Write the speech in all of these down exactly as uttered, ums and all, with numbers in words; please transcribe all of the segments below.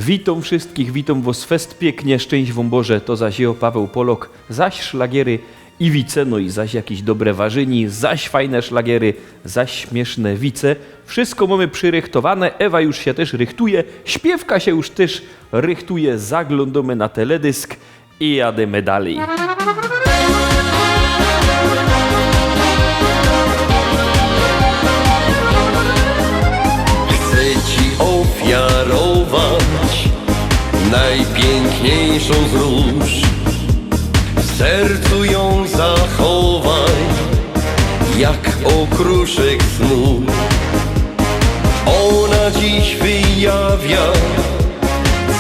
Witōm wszyjskich, witōm wos fest piyknie, szczyńść wōm Boże, to zaś jo, Paweł Polok, zaś szlagiery i wice, no i zaś jakeś dobre warzyni, zaś fajne szlagiery, zaś śmiyszne wice. Wszyjsko mōmy przyrychtowane, Ewa już sie tyż rychtuje, śpiywka sie już tyż rychtuje, zaglōndōmy na teledysk i jadymy dalij. Chcę ci ofiarować najpiękniejszą z róż. W sercu ją zachowaj, jak okruszek snu. Ona dziś wyjawia,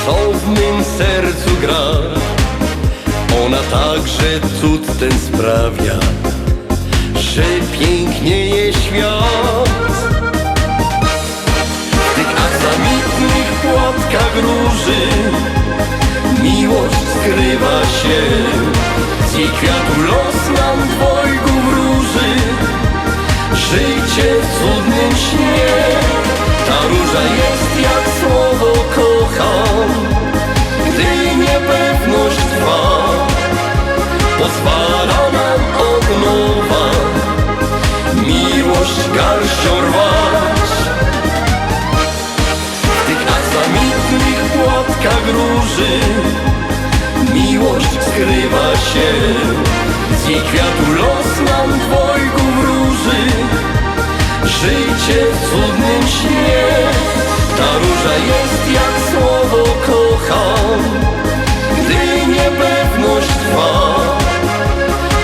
co w mym sercu gra. Ona także cud ten sprawia, że pięknieje świat. W tych aksamitnych płatkach róży miłość skrywa się. Z jej kwiatu los nam dwojgu wróży. Życie w cudnym śnie. Ta róża jest jak słowo kocham. Gdy niepewność trwa, pozwala nam od nowa miłość garścią rwać. W tych aksamitnych płatkach róży miłość skrywa się. Z jej kwiatu los nam dwojgu wróży. Życie w cudnym śnie. Ta róża jest jak słowo kocham. Gdy niepewność trwa,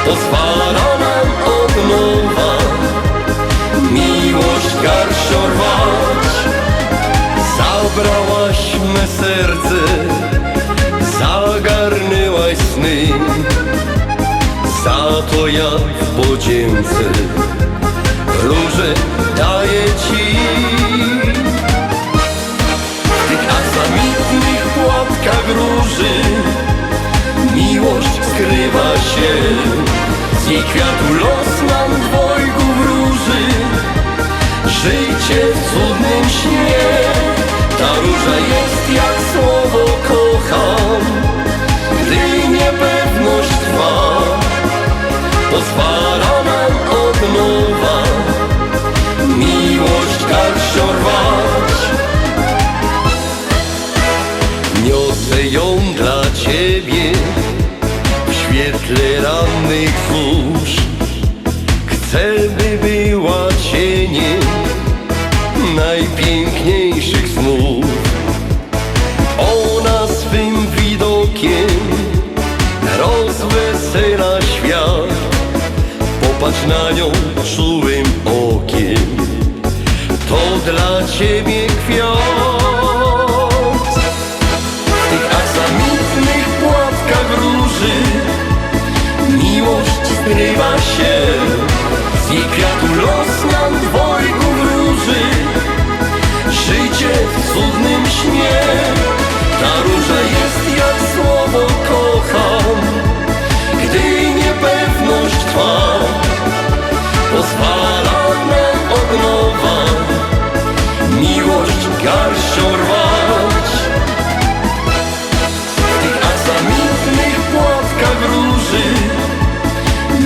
pozwala nam od nowa miłość garścią rwać. Zabrałaś me serce, zagarnęłaś sny. Za to ja w podzięce róże daję ci. W tych aksamitnych płatkach róży miłość skrywa się. Z jej kwiatu los nam dwojgu wróży. Życie w cudnym śnie. Ta róża jest jak słowo kocham. Gdy niepewność trwa, pozwala nam od nowa miłość garścią rwać. Niosę ją dla ciebie w świetle rannych zórz. Chcę, by była cieniem najpiękniejszych snów. Ona swym widokiem rozwesela świat. Popatrz na nią czułym okiem. To dla ciebie kwiat. W tych aksamitnych płatkach róży miłość skrywa się. Z jej kwiatu los nam dwojgu wróży. Życie w cudnym śnie. Ta róża jest jak słowo kocham. Gdy niepewność trwa, pozwala nam od nowa miłość garścią rwać. W tych aksamitnych płatkach róży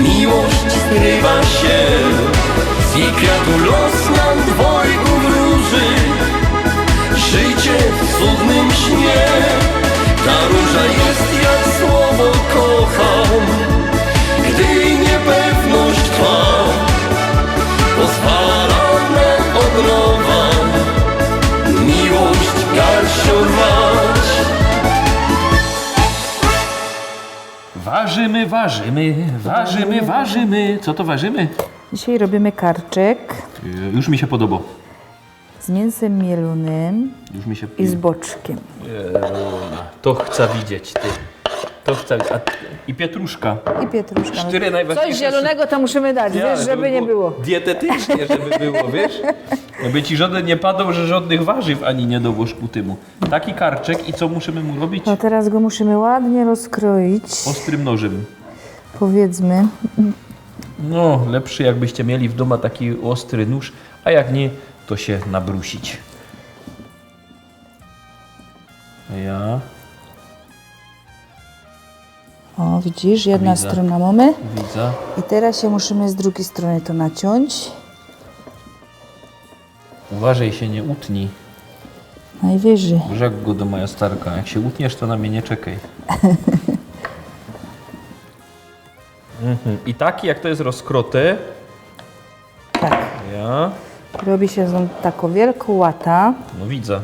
miłość skrywa się. Z jej kwiatu los nam dwojgu wróży. Życie w cudnym śnie. Ta róża jest jak słowo kocham. Gdy niepewność trwa, pozwala nam od nowa miłość garścią rwać. Warzymy, warzymy, warzymy, warzymy. Co to warzymy? Dzisiaj robimy karczek. E, już mi się podoba. Z mięsem mielonym. Już mi się i z boczkiem. Jeruna, to chcę widzieć, ty. To chcę widzieć. A, i pietruszka. I pietruszka. Sztyry najważniejsze. Coś zielonego to musimy dać, ja, wiesz, żeby nie było. Dietetycznie, żeby było, wiesz? Żeby ci żaden nie padał, że żadnych warzyw ani nie dołożysz ku temu. Taki karczek i co musimy mu robić? No teraz go musimy ładnie rozkroić. Ostrym nożem. Powiedzmy. No, lepszy jakbyście mieli w doma taki ostry nóż, a jak nie, to się nabrusić. Ja. O, widzisz, jedna Widzę. strona mamy. Widzã. I teraz się musimy z drugiej strony to naciąć. Uważej, się nie utnij. Najwyżej. Rzekł go do moja starka. Jak się utniesz, to na mnie nie czekaj. Mhm. I taki, jak to jest rozkrote. Tak. Ja. Robi się z niego taka wielka łata. No widzę.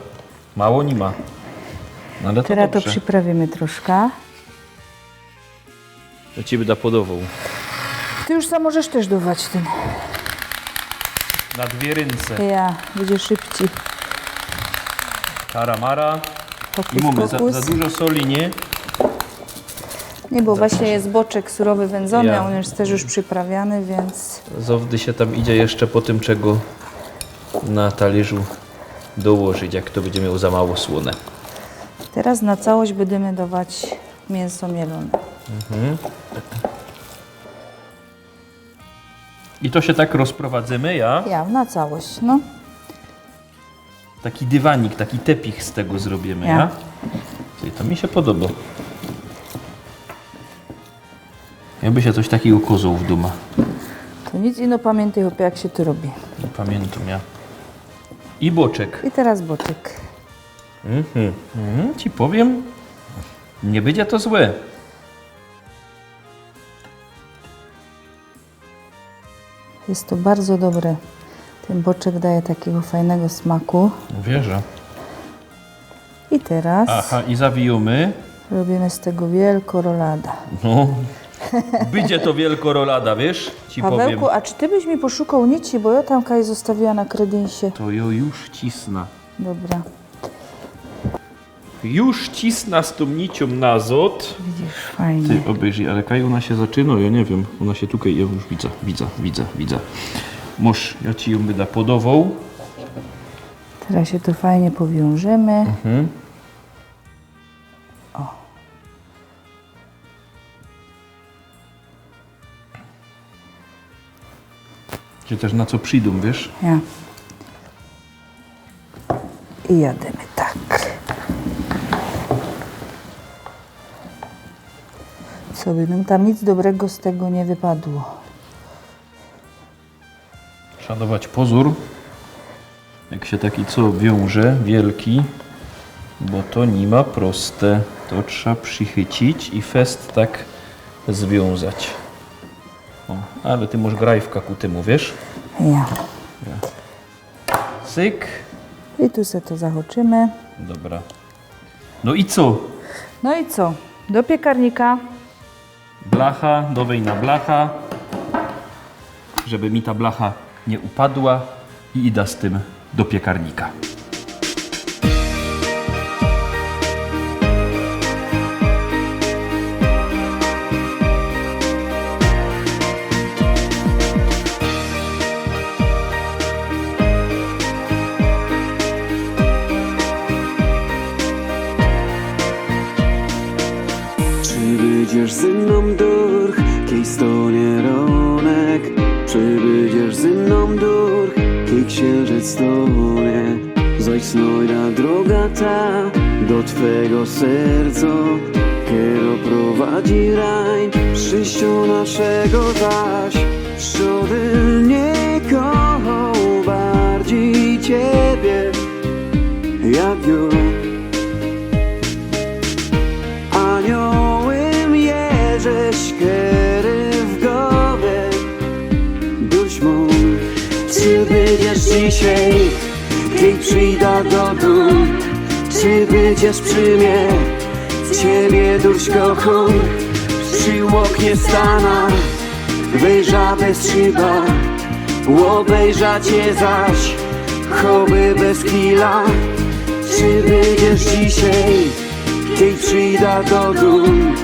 Mało ni ma. No ale to Teraz to dobrze. Przyprawimy troszkę. Ja ci będę podawał. Ty już sam możesz też dawać ten. Na dwie ręce. Ja, będzie szybciej. Karamara. I Hokus mamy za, pokus. Za dużo soli, nie? Nie, bo właśnie jest boczek surowy wędzony, Ja. A on jest też już przyprawiany, więc Zowdy się tam idzie jeszcze po tym, czego na talerzu dołożyć, jak to będzie miał za mało słone. Teraz na całość będziemy dawać mięso mielone. I to się tak rozprowadzymy, ja? Ja, na całość, no. Taki dywanik, taki tepich z tego zrobimy, Ja. Ja? Czyli to mi się podoba. Ja by się coś takiego kozą w duma. To nic, ino pamiętaj, chłopie, jak się to robi. Nie pamiętam, ja. I boczek. I teraz boczek. Mhm. Mhm. Ci powiem, nie będzie to złe. Jest to bardzo dobre. Ten boczek daje takiego fajnego smaku. Wierzę. I teraz Aha, i zawijamy. Robimy z tego wielką rolada. No. Będzie to wielka rolada, wiesz? Ci Pawełku, powiem. A czy ty byś mi poszukał nici, bo ja tam kaj zostawiła na kredynsie. To ja już cisnę. Dobra. Już cisnę z tą nicią nazad. Widzisz, fajnie. Ty, obejrzyj, ale kaj ona się zaczyna? Ja nie wiem. Ona się tutaj, ja już widzę, widzę, widzę, widzę. Moż, ja ci ją będę podawał. Teraz się to fajnie powiążemy. Mhm. O. Cię też na co przyjdą, wiesz? Ja. I jademy tak. Co by nam tam nic dobrego z tego nie wypadło. Trzeba dawać pozór. Jak się taki co wiąże, wielki, bo to nie ma proste. To trzeba przychycić i fest tak związać. O, ale ty masz grajfka ku temu, wiesz? Ja. Syk. I tu sobie to zahaczymy. Dobra. No i co? No i co? Do piekarnika. Blacha, dowej na blacha, żeby mi ta blacha nie upadła i idę z tym do piekarnika. Czy bydziesz ze mną durch, kej stonie ronek? Czy bydziesz ze mną durch, kej księżyc stonie? Zoj znojda droga ta do twego serca, kero prowadzi rań, szczęściu naszego zaś. Żodyn nie kochał bardziej ciebie, jak ja. Aniołym jeżesz kery w głowie. Dusz mój, czy bydziesz dzisiej, kej przijda do dōm? Czy bydziesz przi mie? Ciebie dusz kochōm, przi ôknie stana. Wejrzã bez szyba, ôbejrzã cie zaś, choby bez chwila. Czy bydziesz dzisiej, kej przijda do dōm?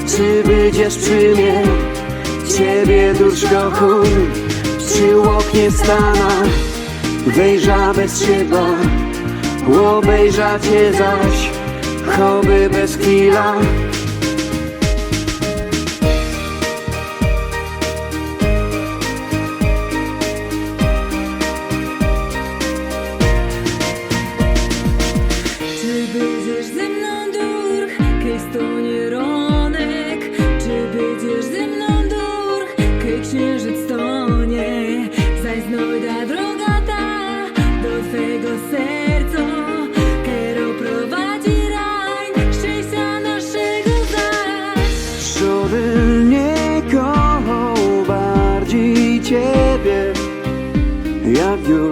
Czy bydziesz przi mie? Ciebie dusz kochōm, przi ôknie stana. Wejrzã bez szyba, ôbejrzã cie zaś, choby bez chwila. Czy bydziesz ze mną Stonie rōnek, czy bydziesz ze mnōm durch, kej ksiynżyc stonie, zaś znojda droga ta do twego serca, kero prowadzi rań, szczynścia naszego zaś. Żodyn niy kochoł bardzij ciebie jak jo.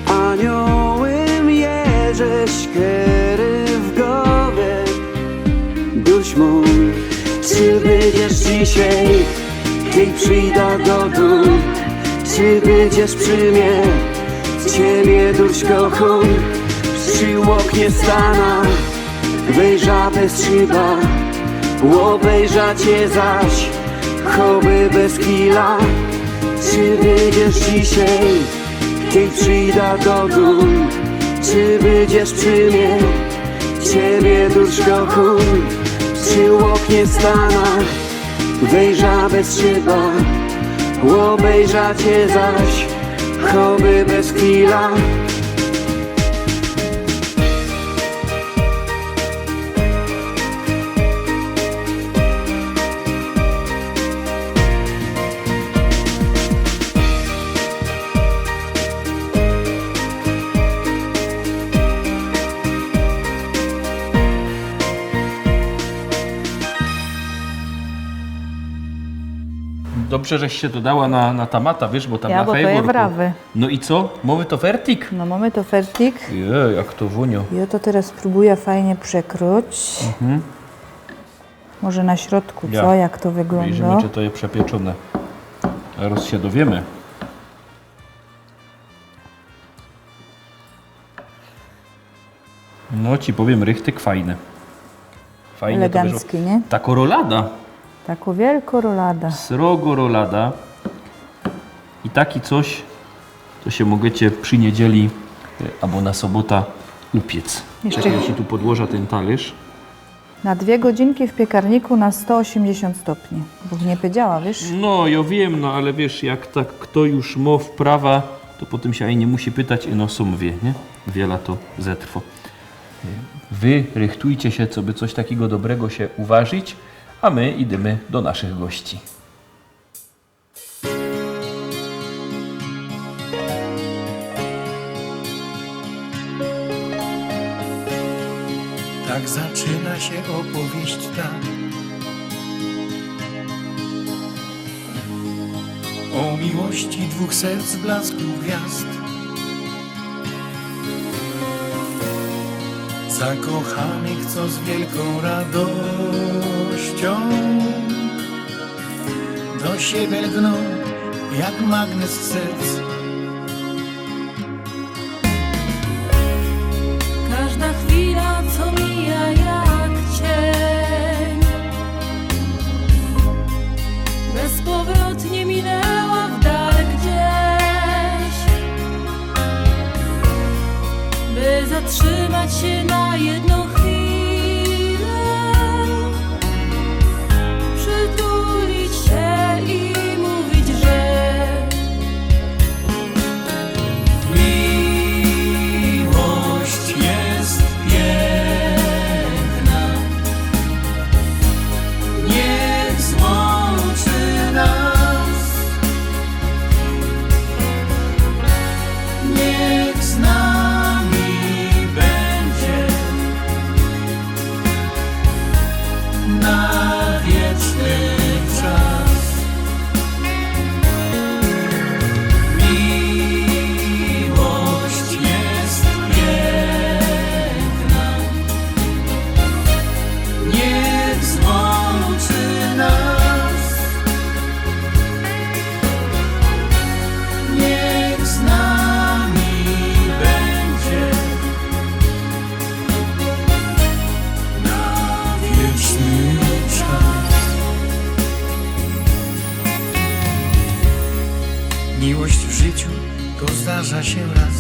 Aniołym jeżeś kery w gowie, duś mōj. Czy bydziesz dzisiej, kej przijda do dōm? Czy bydziesz przi mie? Ciebie duś kochōm. Przi ôknie stana, wejrza bez szyba, ôbejrza cie zaś, choby bez chwila. Czy bydziesz dzisiej, kej przijda do dōm? Czy bydziesz przi mie? Ciebie duś kochōm. Przi ôknie stana, wejrza bez szyba, ôbejrza cie zaś, choby bez chwila. Dobrze, żeś sie dodała na, na tamata, wiysz, bo tam Ja, na bo to je fejworku. Prawy. No i co? Mōmy to fertik? No, mōmy to fertik. Je, jak to wōnio. Ja to teroz sprōbuja fajnie przekroć. Mhm. Może na środku, Ja. co? Jak to wyglōndo? Wejrzymy, czy to je przepieczōne. Zaroz sie dowiymy. No, ci powiym, richtig fajny. Fajnie to Elegancki, wyszło. Nie? Tako rolada. Tako wielko rolada. Srogo rolada. I taki coś, co sie możycie przi niydzieli, e, abo na sobota upiec. Jeszcze Czekej, ja ci tu podłoża tyn talyrz. Na dwie godzinki w piekarniku na sto osiemdziesiąt stopni. Bo nie powiedziała, wiesz? No, jo wiym, no ale wiysz, jak tak kto już mo wprawa, to potym sie ani niy musi pytać, ino sōm wiy, nie? Wiela to zetrwo. Wy rychtujcie sie, coby coś takigo dobrego sie uwarzić, a my idymy do naszych gości. Tak zaczyna się opowieść ta o miłości dwóch serc w blasku gwiazd. Zakochanych, co z wielką radością do siebie lgną jak magnes serc. Każda chwila, co mija jak cień, bezpowrotnie minęła w dal gdzieś, by zatrzymać się na jedną chwilę, przytulić się i mówić, że miłość jest piękna. Niech złączy nas. Niech z nami będzie na wieczny czas. Miłość jest piękna. Niech złączy nas. Niech z nami będzie na wieczny czas. Miłość w życiu to zdarza się raz.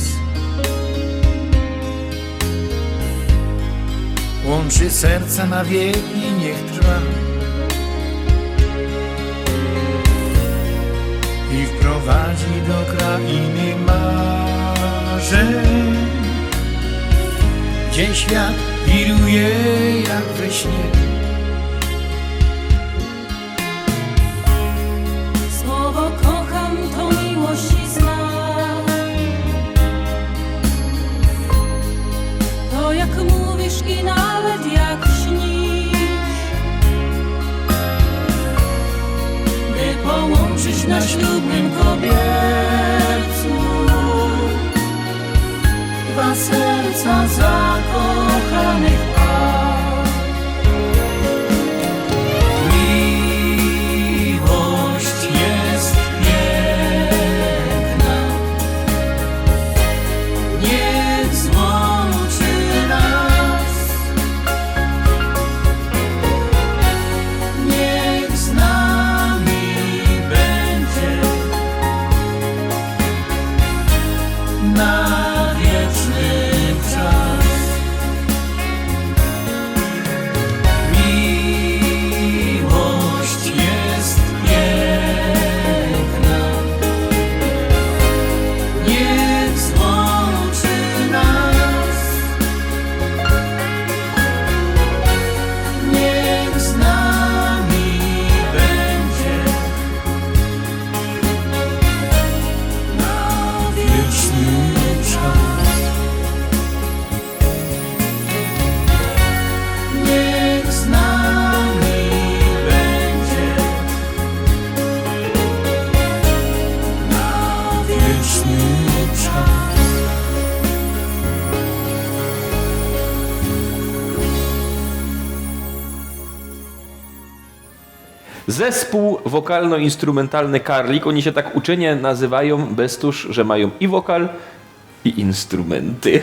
Łączy serca na wieki, niech trwa. I wprowadzi do krainy marzeń, gdzie świat Wiruje jak we śnie. Słowo kocham to miłość znak. To jak mówisz i nawet jak śnisz, by połączyć na ślubnym kobiercu dwa serca zakochanych par. Miłość jest piękna, niech złączy nas. Niech z nami będzie na wieczny czas. Miłość jest piękna. Niech złączy nas. Niech z nami będzie na wieczny czas. Niech z nami będzie na wieczny czas. Zespół wokalno-instrumentalny Karlik. Oni się tak uczynie nazywają, bez tuż, że mają i wokal, i instrumenty.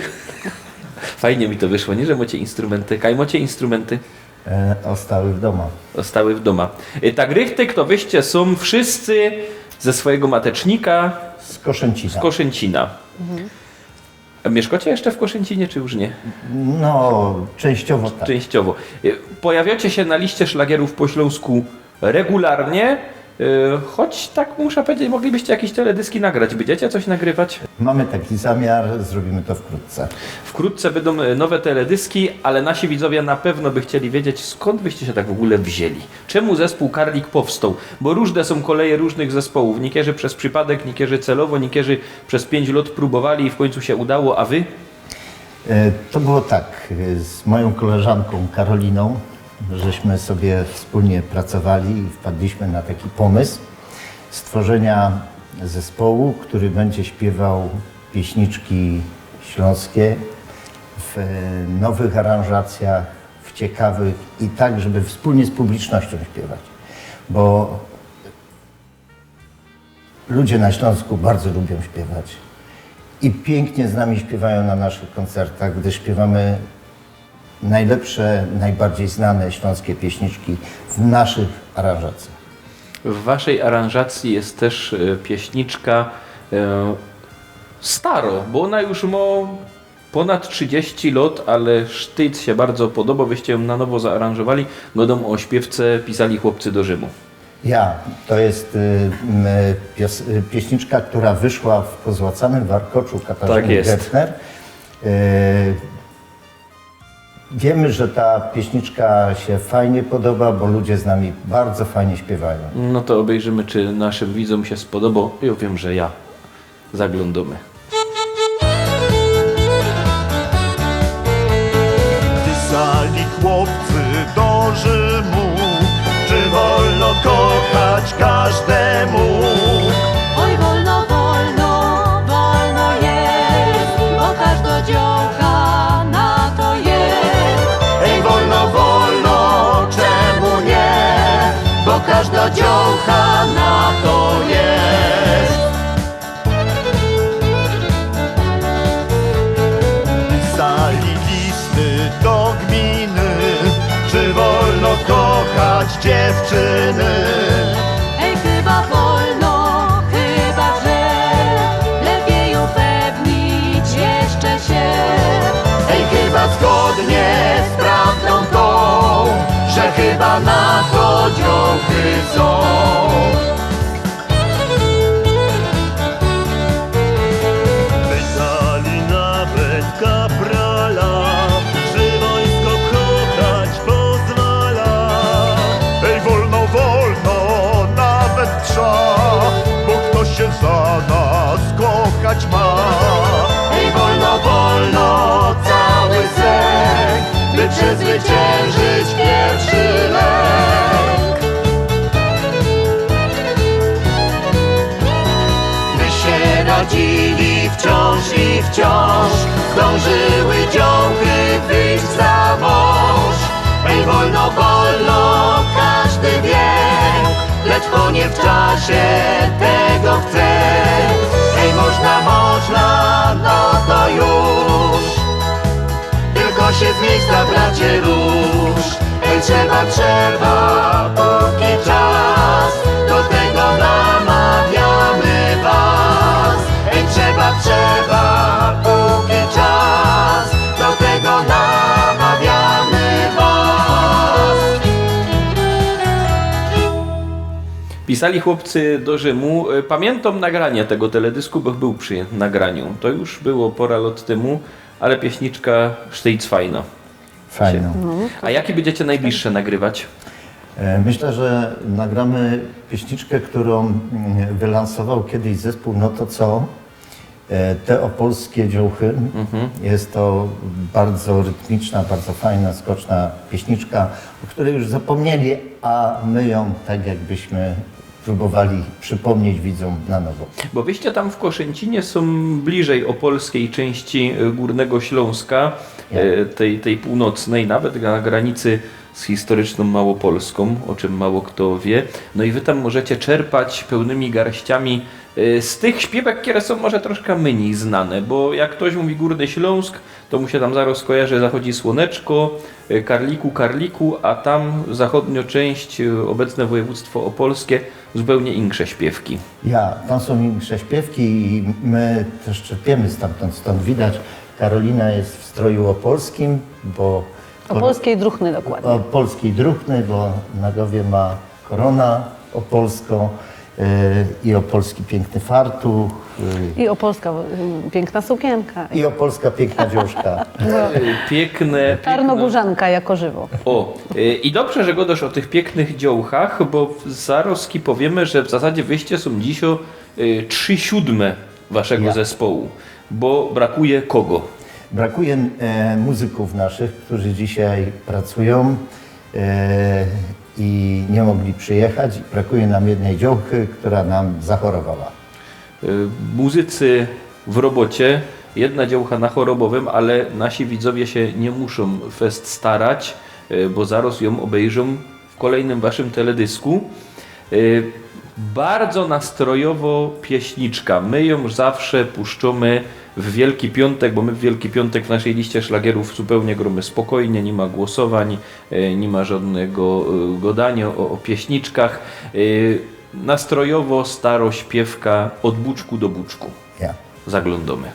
Fajnie mi to wyszło, nie? Że macie instrumenty. Kaj, macie instrumenty? E, ostały w doma. Ostały w doma. Y, tak richtig, to wyście są wszyscy ze swojego matecznika Z Koszęcina. z Koszęcina. A mieszkacie jeszcze w Koszęcinie, czy już nie? No, częściowo tak. Częściowo. Y, pojawiacie się na liście szlagierów po śląsku regularnie, y, choć tak muszę powiedzieć, moglibyście jakieś teledyski nagrać. Będziecie coś nagrywać? Mamy taki zamiar, zrobimy to wkrótce. Wkrótce będą y, nowe teledyski, ale nasi widzowie na pewno by chcieli wiedzieć, skąd wyście się tak w ogóle wzięli. Czemu zespół Karlik powstał? Bo różne są koleje różnych zespołów. Niekierzy przez przypadek, niekierzy celowo, niekierzy przez pięć lat próbowali i w końcu się udało, a wy? E, To było tak, e, z moją koleżanką Karoliną, żeśmy sobie wspólnie pracowali i wpadliśmy na taki pomysł stworzenia zespołu, który będzie śpiewał pieśniczki śląskie w e, nowych aranżacjach, w ciekawych i tak, żeby wspólnie z publicznością śpiewać. Bo ludzie na Śląsku bardzo lubią śpiewać i pięknie z nami śpiewają na naszych koncertach, gdyż śpiewamy najlepsze, najbardziej znane śląskie pieśniczki w naszych aranżacjach. W waszej aranżacji jest też y, pieśniczka y, staro, bo ona już ma ponad trzydzieści lat, ale sztyc się bardzo podoba, wyście ją na nowo zaaranżowali. Godą o śpiewce Pisali chłopcy do Rzymu. Ja, to jest y, m, pios, y, pieśniczka, która wyszła w Pozłacanym Warkoczu Katarzyny Tak jest. Gertner. Y, Wiemy, że ta pieśniczka się fajnie podoba, bo ludzie z nami bardzo fajnie śpiewają. No to obejrzymy, czy naszym widzom się spodoba. Ja wiem, że ja. Zaglądamy. Pisali chłopcy do Rzymu, czy wolno kochać każdemu? Oj, wolno, wolno, wolno jest, bo każda dziołcha na to jest. Ej, wolno, wolno, czemu nie? Bo każda dziołcha na to jest. Pisali listy do gminy, czy wolno kochać dziewczyny? Ej, chyba wolno, chyba że lepiej upewnić jeszcze się. Ej, chyba zgodnie z prawdą tą, że chyba na to dziołchy są. Pytali nawet kaprala, czy wojsko Za nas kochać ma. Hej, wolno, wolno, cały sęk, by przezwyciężyć pierwszy lęk. By się radzili wciąż i wciąż, zdążyły dziołchy wyjść za mąż. Hej, wolno, wolno, każdy wie, lecz bo nie w czasie tego chce. Hej, można, można, no to już. Tylko się z miejsca, bracie, rusz. Hej, trzeba, trzeba, póki czas. Do tego namawiamy was. Hej, trzeba, trzeba, póki czas. Do tego namawiamy was. Pisali chłopcy do Rzymu. E, pamiętam nagranie tego teledysku, bo był przy nagraniu. To już było pora lat temu, ale pieśniczka sztyjc fajna. Fajno. A jakie będziecie najbliższe nagrywać? E, Myślę, że nagramy pieśniczkę, którą mm, wylansował kiedyś zespół No to co? E, Te opolskie dziołchy. Jest to bardzo rytmiczna, bardzo fajna, skoczna pieśniczka, o której już zapomnieli, a my ją tak jakbyśmy próbowali przypomnieć widzom na nowo. Bo wyście tam w Koszęcinie są bliżej opolskiej części, e, Górnego Śląska, e, tej, tej północnej, nawet na granicy z historyczną Małopolską, o czym mało kto wie. No i wy tam możecie czerpać pełnymi garściami, e, z tych śpiewek, które są może troszkę mniej znane, bo jak ktoś mówi Górny Śląsk, to mu się tam zaraz kojarzy Zachodzi Słoneczko, e, Karliku, Karliku, a tam zachodnią część, e, obecne województwo opolskie, zupełnie insze śpiewki. Ja, tam są insze śpiewki i my też czerpiemy stamtąd, stąd widać. Karolina jest w stroju opolskim, bo Opolskiej druchny dokładnie. Opolskiej druchny, bo na głowie ma korona opolską, e, i opolski piękny fartuch, e, I opolska, y, piękna sukienka. I opolska piękna dziołszka. Piękne, piękne. Tarnogórzanka jako żywo. O, e, i dobrze, że gadasz o tych pięknych dziołchach, bo zaraz ci powiemy, że w zasadzie wyście są dziś o, e, trzy siódme waszego zespołu, bo brakuje kogo? Brakuje, e, muzyków naszych, którzy dzisiaj pracują, e, i nie mogli przyjechać. Brakuje nam jednej dziołchy, która nam zachorowała. Y, muzycy w robocie, jedna dziołcha na chorobowym, ale nasi widzowie się nie muszą fest starać, y, bo zaraz ją obejrzą w kolejnym waszym teledysku. Y, bardzo nastrojowo pieśniczka. My ją zawsze puszczamy w Wielki Piątek, bo my w Wielki Piątek w naszej liście szlagierów zupełnie gramy spokojnie, nie ma głosowań, y, nie ma żadnego, y, gadania o, o pieśniczkach. Y, nastrojowo staro śpiewka Od buczku do buczku. Ja. Zaglądamy.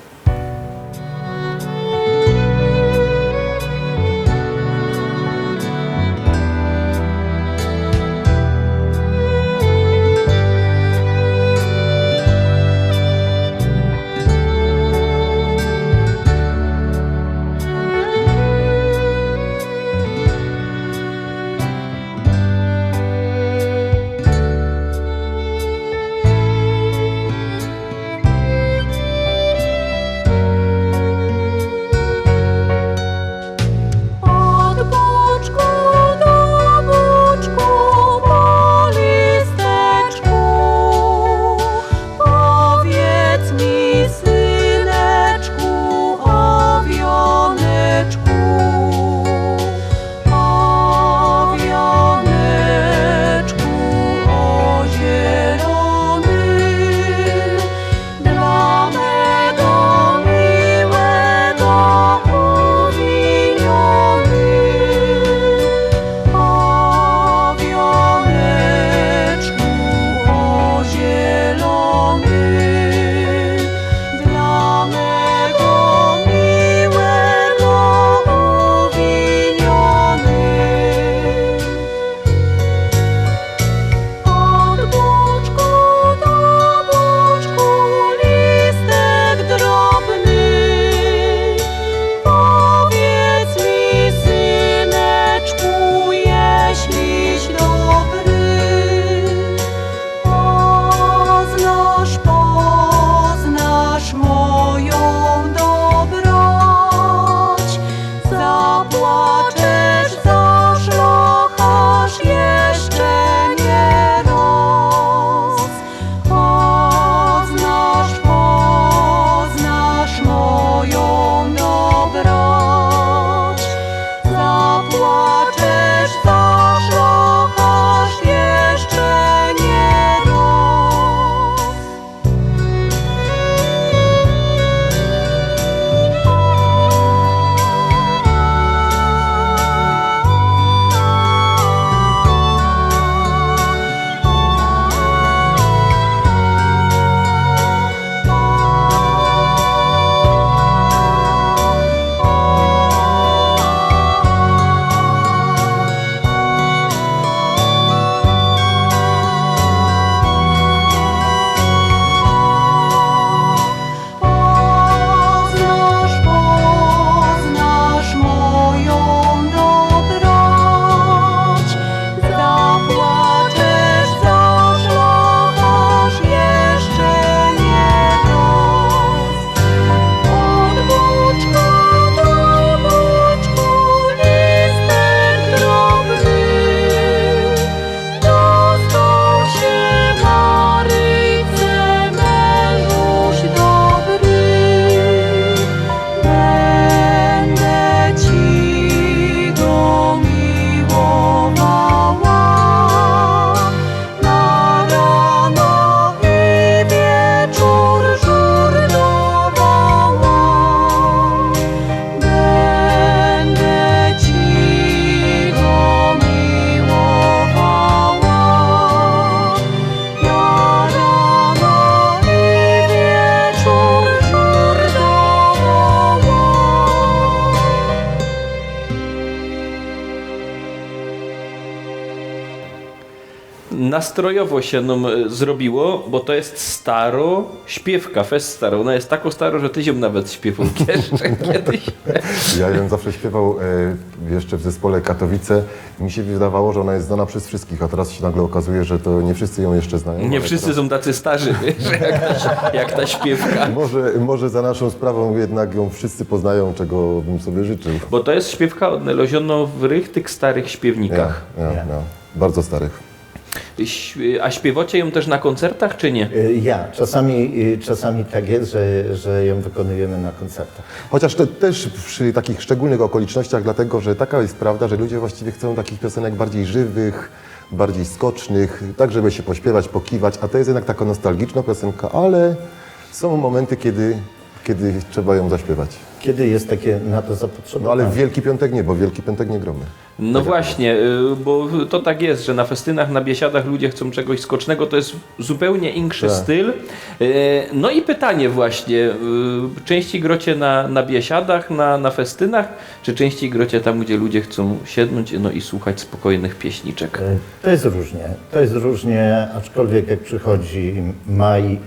Nastrojowo sie nōm, e, zrobiło, bo to je staro śpiywka, fest staro. Ôna je tako staro, że ty sie nawet śpiewoł jeszcze kiedyś. Ja jem zawsze śpiewał e, jeszcze w zespole Katowice. Mi się wydawało, że ona jest znana przez wszystkich, a teraz się nagle okazuje, że to nie wszyscy ją jeszcze znają. Nie ale wszyscy teraz sōm tacy starzy, wiesz, jak ta, jak ta śpiywka. Może, może za naszą sprawą jednak ją wszyscy poznają, czego bym sobie życzył. Bo to je śpiywka ôdnaleziono w richtig starych śpiewnikach. Ja, ja, Ja. Ja. Bardzo starych. Ś- A śpiewocie jōm też na koncertach, czy nie? Y, Ja, czasami, y, czasami tak jest, że, że ją wykonujemy na koncertach. Chociaż to też przy takich szczególnych okolicznościach, dlatego że taka jest prawda, że ludzie właściwie chcą takich piosenek bardziej żywych, bardziej skocznych, tak żeby się pośpiewać, pokiwać, a to jest jednak taka nostalgiczna piosenka, ale są momenty, kiedy, kiedy trzeba ją zaśpiewać. Kiedy jest takie na to zapotrzebowanie? No ale w Wielki Piątek nie, bo w Wielki Piątek nie gromy. No właśnie, y, bo to tak jest, że na festynach, na biesiadach ludzie chcą czegoś skocznego, to jest zupełnie inszy Tak. styl. Y, No i pytanie właśnie, y, częściej grocie na, na biesiadach, na, na festynach, czy częściej grocie tam, gdzie ludzie chcą siednąć, no i słuchać spokojnych pieśniczek? E, To jest różnie. To jest różnie, aczkolwiek jak przychodzi maj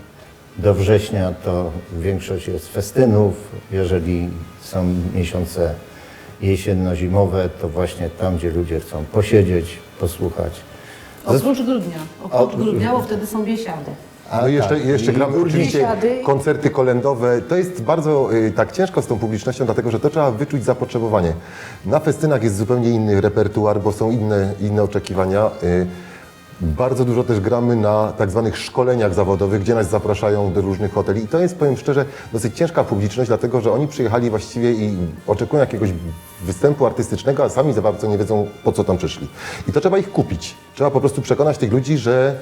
do września, to większość jest festynów. Jeżeli są miesiące jesienno-zimowe, to właśnie tam, gdzie ludzie chcą posiedzieć, posłuchać. Oprócz grudnia. Oprócz O- grudnia, bo wtedy są biesiady. A No i jeszcze, tak, jeszcze i gramy górnik- oczywiście Biesiady. Koncerty kolędowe. To jest bardzo y, tak ciężko z tą publicznością, dlatego że to trzeba wyczuć zapotrzebowanie. Na festynach jest zupełnie inny repertuar, bo są inne, inne oczekiwania. Y, Bardzo dużo też gramy na tak zwanych szkoleniach zawodowych, gdzie nas zapraszają do różnych hoteli. I to jest, powiem szczerze, dosyć ciężka publiczność, dlatego że oni przyjechali właściwie i oczekują jakiegoś występu artystycznego, a sami za bardzo nie wiedzą, po co tam przyszli. I to trzeba ich kupić. Trzeba po prostu przekonać tych ludzi, że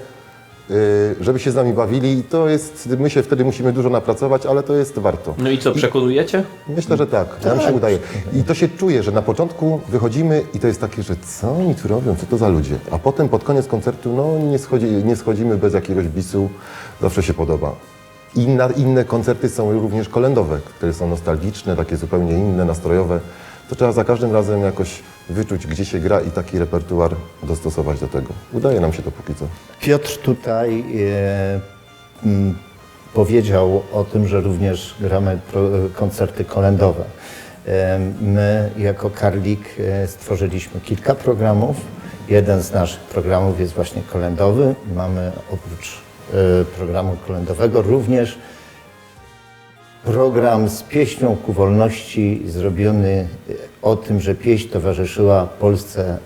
y, żeby się z nami bawili. I to jest, my się wtedy musimy dużo napracować, ale to jest warto. No i co, przekonujecie? Myślę, że tak. Nam się udaje. I to się czuje, że na początku wychodzimy i to jest takie, że co oni tu robią, co to za ludzie. A potem pod koniec koncertu, no nie, schodzi, nie schodzimy bez jakiegoś bisu, zawsze się podoba. Inna, inne koncerty są również kolędowe, które są nostalgiczne, takie zupełnie inne, nastrojowe. To trzeba za każdym razem jakoś wyczuć, gdzie się gra i taki repertuar dostosować do tego. Udaje nam się to póki co. Piotr tutaj e, mm, powiedział o tym, że również gramy pro, koncerty kolędowe. E, My jako Karlik e, stworzyliśmy kilka programów. Jeden z naszych programów jest właśnie kolędowy. Mamy oprócz e, programu kolędowego również program z pieśnią ku wolności, zrobiony e, o tym, że pieśń towarzyszyła Polsce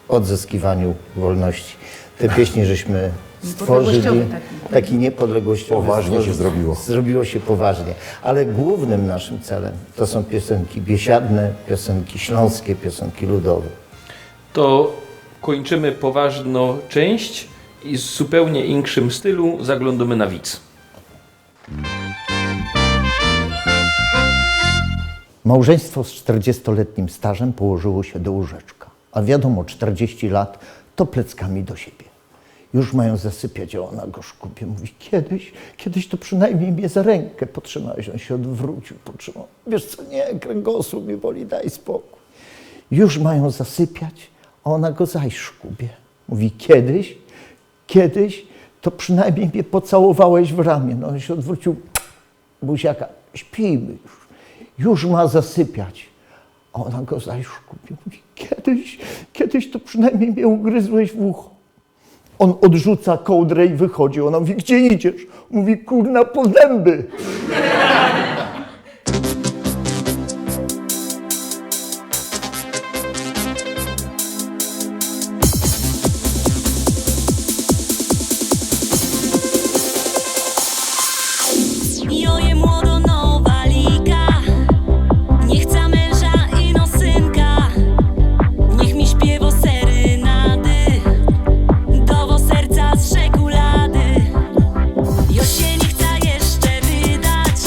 w odzyskiwaniu wolności. Te pieśni żeśmy stworzyli. Niepodległościowy taki. Taki niepodległościowy. Poważnie się Stworzył- zrobiło. Zrobiło się poważnie. Ale głównym naszym celem to są piosenki biesiadne, piosenki śląskie, piosenki ludowe. To kończymy poważną część i w zupełnie inkszym stylu zaglądamy na widz. Małżeństwo z czterdziestoletnim stażem położyło się do łóżeczka, a wiadomo, czterdzieści lat to pleckami do siebie. Już mają zasypiać, a ona go szkupie. Mówi: „Kiedyś, kiedyś to przynajmniej mnie za rękę potrzymałeś”. On się odwrócił, potrzymał. „Wiesz co, nie, kręgosłup mnie boli, daj spokój”. Już mają zasypiać, a ona go zaś szkupie. Mówi: „Kiedyś, kiedyś to przynajmniej mnie pocałowałeś w ramię”. No, on się odwrócił. „Buziaka, śpijmy już”. Już ma zasypiać. A ona go zaś szkupie. Mówi: „Kiedyś, kiedyś to przynajmniej mnie ugryzłeś w ucho”. On odrzuca kołdrę i wychodzi. Ona mówi: „Gdzie idziesz?” Mówi: „Kurna, po zęby”. Jo je młodo nowalika, nie chca męża ino synka. Niech mi śpiewo serenady, dowo serca z czekulady. Jo się nie chca jeszcze wydać,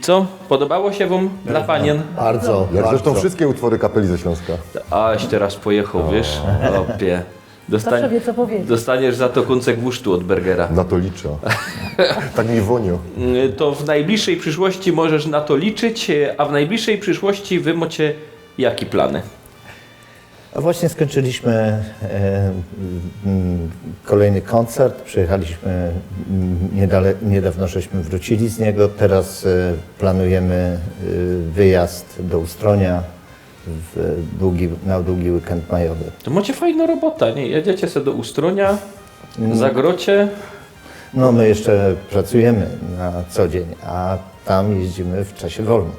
Co? Podobało się wam? Dla panien? Bardzo, Jak bardzo. Zresztą wszystkie utwory kapeli ze Śląska. Aś teraz pojechał, wiesz? Opie. Zawsze wie, co powiedzieć. Dostaniesz za to kącek wusztu od burgera. Na to liczę. Tak mi wonił. To w najbliższej przyszłości możesz na to liczyć, a w najbliższej przyszłości wy macie jakie plany? A właśnie skończyliśmy e, mm, kolejny koncert. Przyjechaliśmy, mm, niedale, niedawno żeśmy wrócili z niego. Teraz e, planujemy e, wyjazd do Ustronia w długi, na długi weekend majowy. To macie fajną robotę, nie? Jedziecie sobie do Ustronia, zagrocie. No, my jeszcze pracujemy na co dzień, a tam jeździmy w czasie wolnym.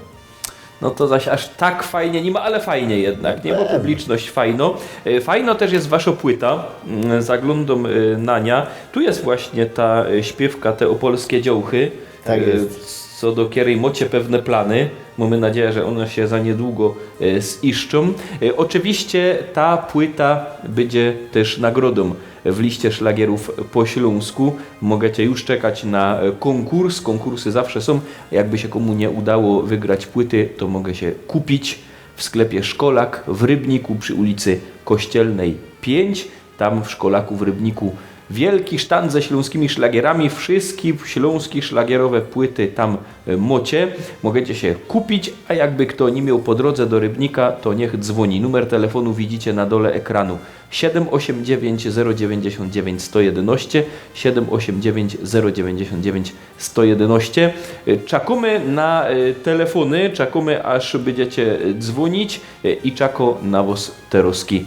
No to zaś aż tak fajnie nie ma, ale fajnie jednak, nie? Bo publiczność fajno. E, Fajno też jest wasza płyta, mm, zaglądam e, na nią. Tu jest właśnie ta e, śpiewka, te opolskie dziołchy. Tak E, jest. Co do kierej macie pewne plany. Mamy nadzieję, że one się za niedługo e, ziszczą. E, Oczywiście ta płyta będzie też nagrodą w liście szlagierów po śląsku. Możecie już czekać na e, konkurs. Konkursy zawsze są. Jakby się komu nie udało wygrać płyty, to mogę się kupić w sklepie Szkolak w Rybniku przy ulicy Kościelnej pięć. Tam w Szkolaku w Rybniku wielki sztand ze śląskimi szlagierami. Wszystkie śląskie szlagierowe płyty tam e, macie. Możecie się kupić, a jakby kto nie miał po drodze do Rybnika, to niech dzwoni. Numer telefonu widzicie na dole ekranu. Siedem osiem dziewięć zero dziewięćdziesiąt dziewięć sto jedenaście, siedem osiem dziewięć zero dziewięćdziesiąt dziewięć sto jedenaście. E, Czekamy na e, telefony, czekamy aż będziecie e, dzwonić e, i czekam na was terozki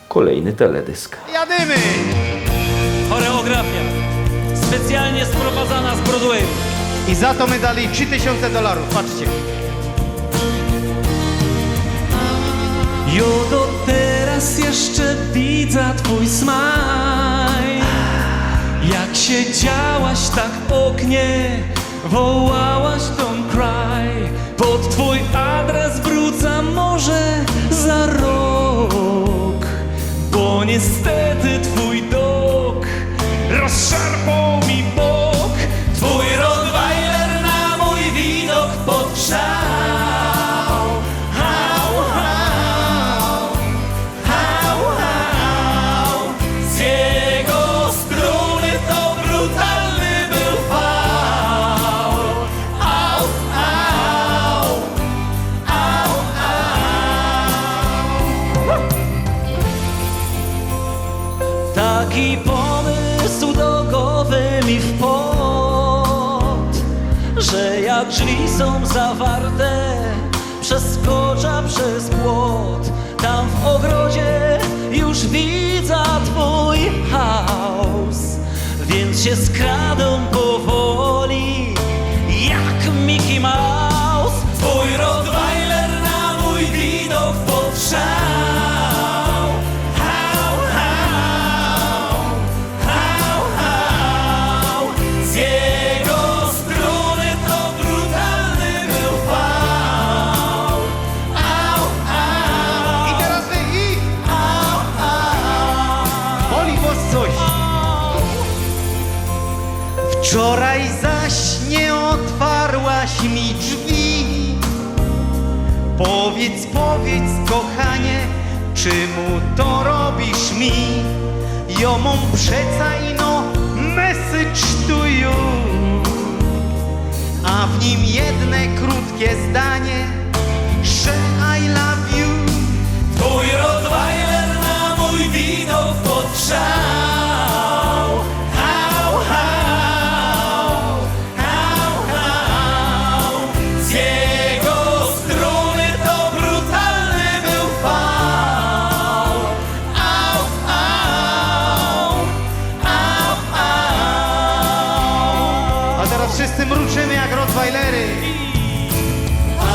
kolejny teledysk. Jadymy! Choreografia specjalnie sprowadzana z Broadwayu. I za to my dali trzy tysiące dolarów, patrzcie. Jo do teraz jeszcze widzę twój smaj. Jak siedziałaś tak w oknie, wołałaś don't cry. Pod twój adres wrócę może za rok. Bo niestety twój dok rozszarpał mi bok. Twój Rottweiler na mój widok podgrzał. Hał, hał, hał, hał. Z jego strony to brutalny był fał. Au, au. Au, au. Taki pomysł do głowy mi wpadł, że jak drzwi są zawarte, przeskoczę przez płot. Tam w ogrodzie już widzę twój chaos, więc się skradam powoli jak Mickey Mouse. Twój Rottweiler na mój widok podgrzał. Hał, hał, hał, hał. Z jego strony to brutalny był fał. Au, au. I teraz wy i... Au, au. Boli was coś. Wczoraj zaś nie otwarłaś mi drzwi. Powiedz, powiedz, kochanie, czemu to robisz mi? Jo mam przeca ino message to you, a w nim jedne krótkie zdanie, że I love you. Twój Rottweiler na mój widok podgrzał. Hał, hał, hał, hał. Z jego strony to brutalny był fał. Au, au, au, au. A teraz wszyscy mruczymy jak Rottweilery. Au,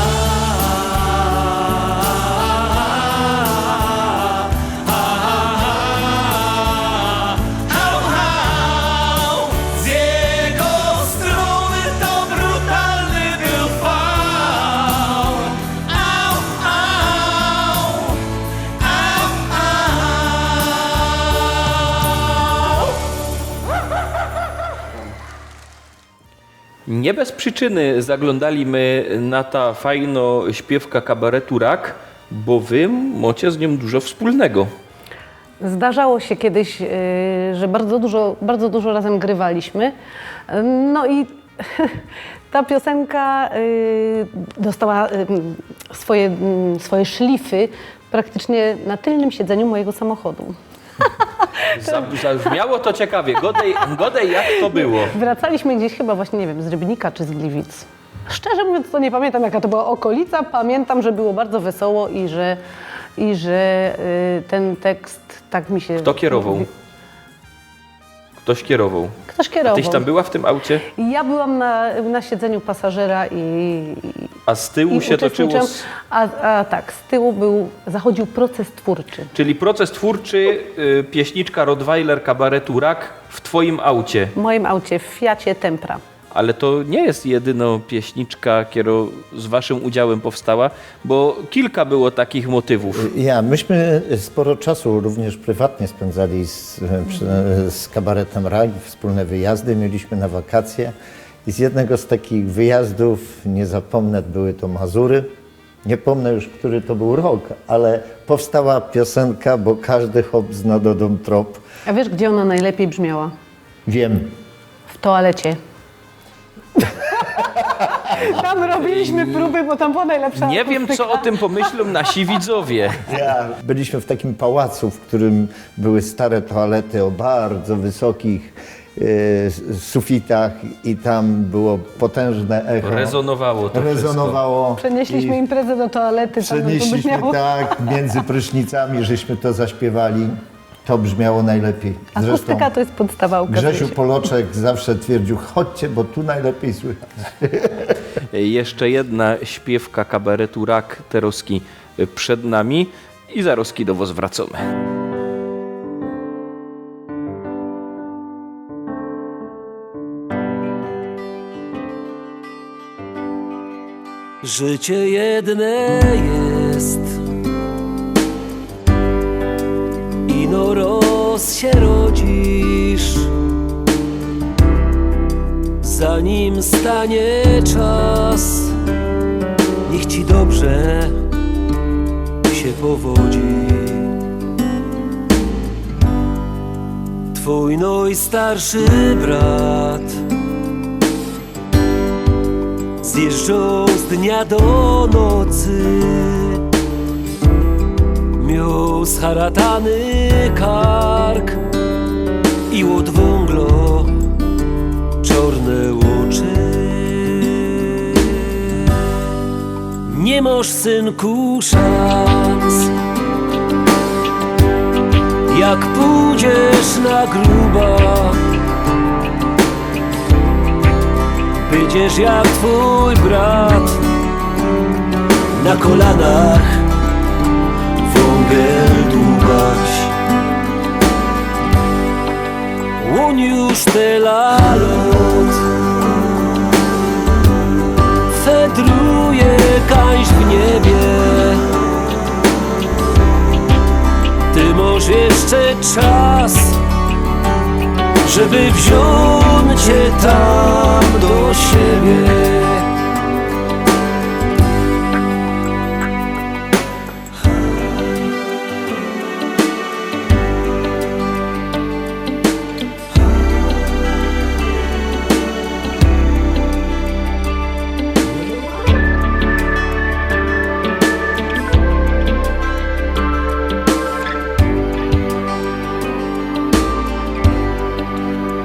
Niy bez przyczyny zaglōndali my na ta fajno śpiywka kabaretu Rak, bo wy mocie z niōm dużo wspōlnego. Zdarzało się kiedyś, y, że bardzo dużo, bardzo dużo razem grywaliśmy. No i ta piosenka, y, dostała, y, swoje, mm, swoje szlify praktycznie na tylnym siedzeniu mojego samochodu. Za-, zabrzmiało to ciekawie. Godej, godej, jak to było? Wracaliśmy gdzieś chyba właśnie, nie wiem, z Rybnika czy z Gliwic. Szczerze mówiąc, to nie pamiętam, jaka to była okolica. Pamiętam, że było bardzo wesoło i że, i że, y, ten tekst tak mi się... Kto kierował? Ktoś kierował. Ktoś A kierował. tyś tam była w tym aucie? Ja byłam na, na siedzeniu pasażera i, A z tyłu i się toczyło... uczestniczyłam. s- A, a tak, z tyłu był, zachodził proces twórczy. Czyli proces twórczy, y, pieśniczka Rottweiler kabaretu Rak w twoim aucie. W moim aucie, w Fiacie Tempra. Ale to nie jest jedyno pieśniczka, kero z waszym udziałem powstała, bo kilka było takich motywów. Ja, myśmy sporo czasu również prywatnie spędzali z, z kabaretem Rak, wspólne wyjazdy mieliśmy na wakacje. I z jednego z takich wyjazdów, nie zapomnę, były to Mazury. Nie pomnę już, który to był rok, ale powstała piosenka, bo każdy chłop zna do dom trop. A wiesz, gdzie ona najlepiej brzmiała? Wiem. W toalecie. Tam robiliśmy próby, bo tam była najlepsza Nie wiem, akustyka. Co o tym pomyślą nasi widzowie. Ja, byliśmy w takim pałacu, w którym były stare toalety o bardzo wysokich e, sufitach i tam było potężne echo. Rezonowało to Rezonowało. Przenieśliśmy I imprezę do toalety, tam to Przenieśliśmy brzmiało. Tak, między prysznicami żeśmy to zaśpiewali. To brzmiało najlepiej. Akustyka to jest podstawa, okazuje Grzesiu się. Poloczek zawsze twierdził: „Chodźcie, bo tu najlepiej słychać”. Jeszcze jedna śpiewka kabaretu Rak teroski przed nami i zaroski do was wracamy. Życie jedne jest. Ino roz sie rodzisz, zanim stanie czas. Niech ci dobrze się powodzi. Twój najstarszy brat zjeżdżał z dnia do nocy. Miał scharatany kark i od wunglo czorne ôczy. Nie masz, synku, szans, jak pójdziesz na gruba. Bydziesz jak twój brat, na kolanach wungel dłubać. Ôn już tela lot fedruje kaś w niebie. Ty masz jeszcze czas, żeby wziąć cię tam do siebie.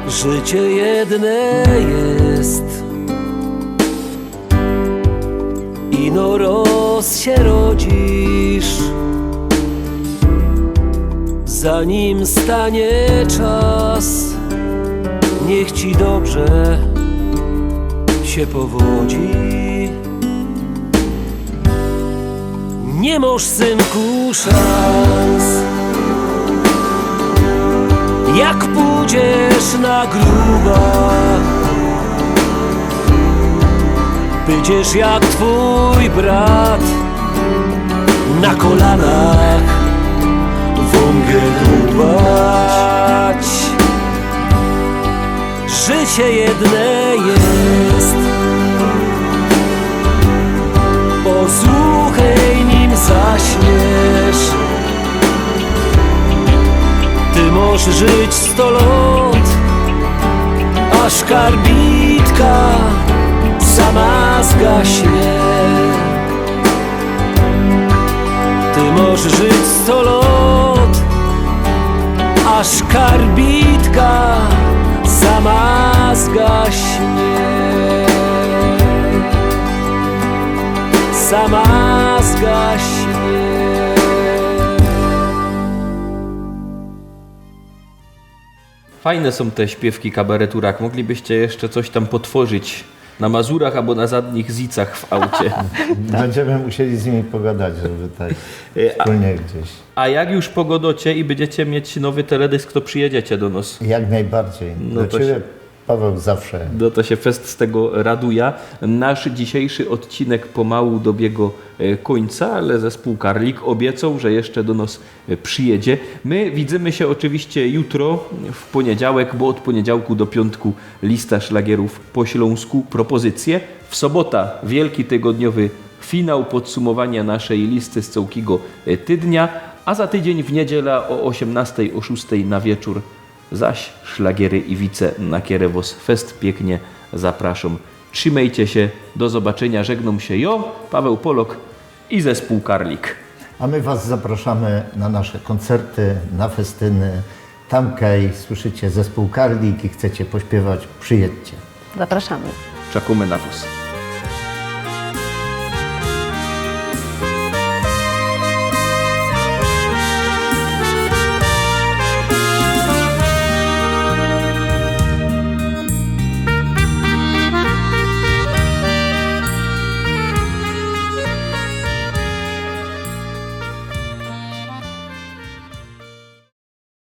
Życie jedne jest. Ino roz sie rodzisz, zanim stanie czas. Niech ci dobrze się powodzi. Nie masz, synku, szans, jak pójdziesz na gruba. Bydziesz jak twój brat, na kolanach wungel dłubać. Życie jedne jest. Posłuchaj, nim zaśniesz. Ty możesz żyć sto lat, aż karbitka sama zgaśnie. Ty możesz żyć sto lat, aż karbitka sama zgaśnie. Sama zgaśnie. Fajne sōm te śpiywki kabaretu Rak. Moglibyście jeszcze coś tam potworzyć na Mazurach abo na zadnich zicach w aucie. Będziemy musieli z nimi pogadać, żeby tak E, a- wspólnie gdzieś. A jak już pogodocie i będziecie mieć nowy teledysk, to przyjedziecie do nos. Jak najbardziej. No Do to Ciebie, się- Paweł, zawsze. No to się fest z tego raduje. Nasz dzisiejszy odcinek pomału dobiegł e, końca, ale zespół Karlik obiecał, że jeszcze do nos e, przyjedzie. My widzimy się oczywiście jutro, w poniedziałek, bo od poniedziałku do piątku lista szlagierów po śląsku, propozycje. W sobota wielki tygodniowy finał podsumowania naszej listy z całkiego e, tydnia, a za tydzień w niedzielę o osiemnastej, o szóstej na wieczór zaś szlagiery i wice, na kere wos fest piyknie zapraszam. Trzimejcie się, do zobaczynia, żegnōm się jo, Paweł Polok i zespół Karlik. A my Was zapraszamy na nasze koncerty, na festyny. Tam, kaj słyszycie zespół Karlik i chcecie pośpiewać, przyjedźcie. Zapraszamy. Czekōmy na wos.